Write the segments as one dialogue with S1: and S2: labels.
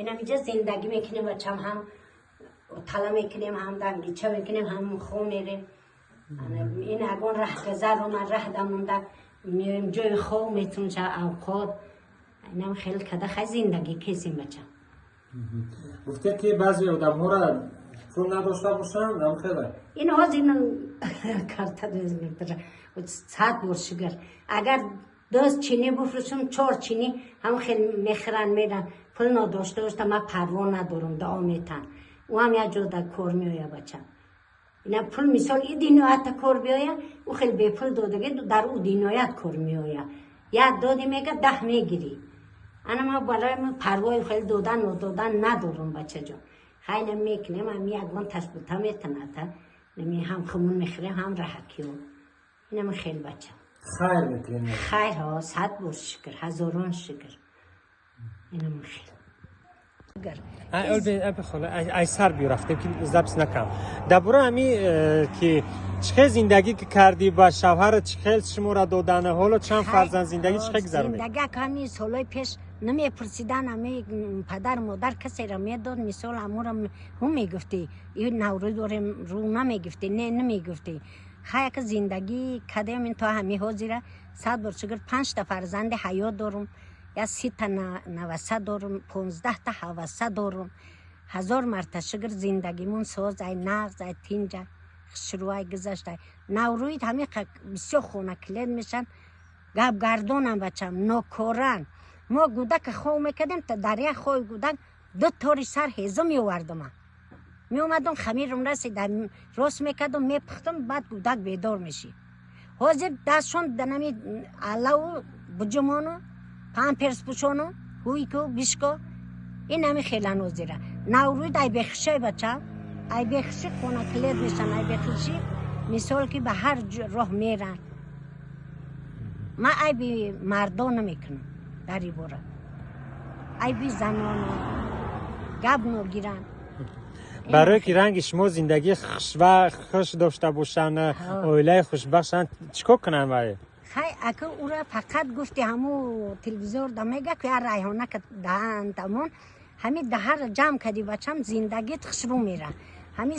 S1: Инамиҷа зиндагӣ мекунем, бачам, ҳам тала мекунем, ҳам дангича мекунем, ҳам хо мерем. Ин ягон раҳгазар омад, раҳ дамонда, меоем, ҷои хоб метунша, авқот инам хел када хай зиндагӣ кесем, бачам.
S2: Гуфте, ки баъзе одамҳоро пул надошта бошанд, намхела.
S1: Ин ҳозир карта, 100 бор шукр, агар 2 чини буфрӯшам, 4 чини ҳам хел мехӯранд, меранд. Пул надошта бошта, ман парво надорам, дуо метан, ӯ ҳам як ҷо дар кор меояд, бачам. Ина пул, мисол, и диноята кор биёяд, ӯ хел бепул додагӣ дар ӯ диноят кор меояд. Як доди мега, 10 мегирӣ. Ана ма барои ма парвои хел додан надодан надорам, бачаҷон. Хайна мекунем, ами ягон ташбута метаната, нами ҳам хумун мехӯрем, ҳам раҳакиё. Инама хел, бача.
S2: Хайр мекунем.
S1: Хайр, ҳо, 100 бор шукр, ҳазорон шукр, инама хел.
S2: Ай сар биё, рафтем, ки запись накам. Дар бораи ҳами ки чӣ хел зиндагӣ ки кардӣ ба шавҳара, чӣ хел шуморо додана, ҳоло чанд фарзанд, зиндагӣ чӣ хел гузаронед?
S1: Зиндагӣ ҳами солҳои пеш намепурсидан, ами падар модар касеро медод, мисол, амуро ҳу мегуфтӣ, и наврӯз дорем, рӯ намегуфтӣ, не, намегуфтӣ. Хай, яка зиндагӣ кардем ин то ҳами ҳозира, 100 бор шукр, панҷта фарзанди ҳаёт дорум, я 30-та наваса дорум, 15-та ҳаваса дорум. Ҳазор марта шукр, зиндагимон соз, ай нағз, ай тинҷа, хушрӯай гузашта. Наврӯид ҳами бисёр хонакилет мешанд, гапгардонам, бачам, нокоран. Мо гудака хов мекардем, дар як хови гудак ду тори сар ҳезум меовардама. Меомадам, хамирам расид, рост мекардам, мепухтам, баъд гудак бедор мешид. Ҳозир дастшон данами аллаву буҷумону памперс пӯшону ҳуйку бишко, ин ҳами хелан. Ҳозира наврӯид ай бехушай, бачам, ай бехуши хонакилет мешан, ай бехуши, мисол, ки ба ҳар роҳ меран. Ман айби мардон намекунам дар ин бора, айби заноно гап ногиранд.
S2: Барое ки ранги шумо зиндагии хушва хуш дошта бошанд, оилаи хушбахшанд, чӣ кор кунанд вай?
S1: Хай, ака, ура фақат гуфти, ҳаму телевизор да мега, ки я райҳона ка даҳан тамон, ҳами даҳаро ҷамъ кади, бачам, зиндагит хушрӯ мера. Ҳами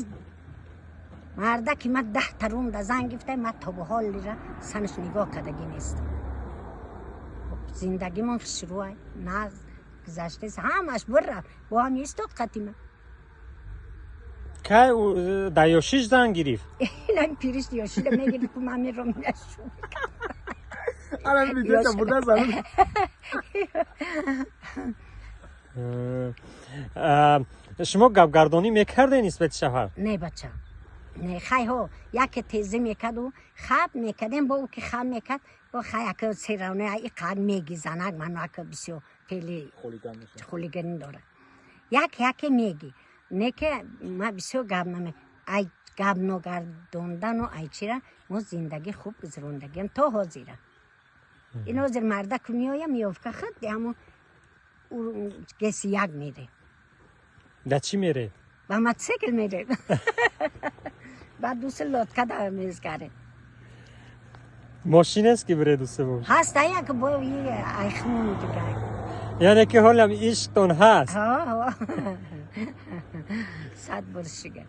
S1: марда ки ман 10-та рум да зан гирифта, ман то ба ҳолира санаш нигоҳ кардагӣ нестам. Зиндагимон хушрӯай, нағз гузаштест, ҳамаш бирафт, бо ҳам истод қатима.
S2: Кай дар ёшиш зан гирифт?
S1: Инам пириш ёшида мегирифт, ман мером нашу.
S3: Ана видеота бурда зан.
S2: Шумо гапгардонӣ мекардед нисбати шавҳар?
S1: Не, бача, не. Хай, ҳо, яке тезӣ мекарду, хаб мекардем бо ӯ, ки хаб мекард, бо хай, ака, серавне и қад меги занак ману, ака, бисёр фели хулиганӣ дорад, як яке меги, не ки ма бисёр гап наме. Ай гап ногардондану ай чира мо зиндагӣ хуб гузарондагиам то ҳозира. Ин ҳозир мардаку меоям, меёфка худ ҳамо геси як мере.
S2: Да чӣ мере?
S1: Ба мотоцикл мере, баъд дуси лодка да мезгаре.
S2: Мошин аст, ки бире дусе бош?
S1: Ҳаст, як бо айхмон дигар.
S2: Яъне ки ҳолам ишқтон ҳаст?
S1: Ҳо, 100 бор шукр.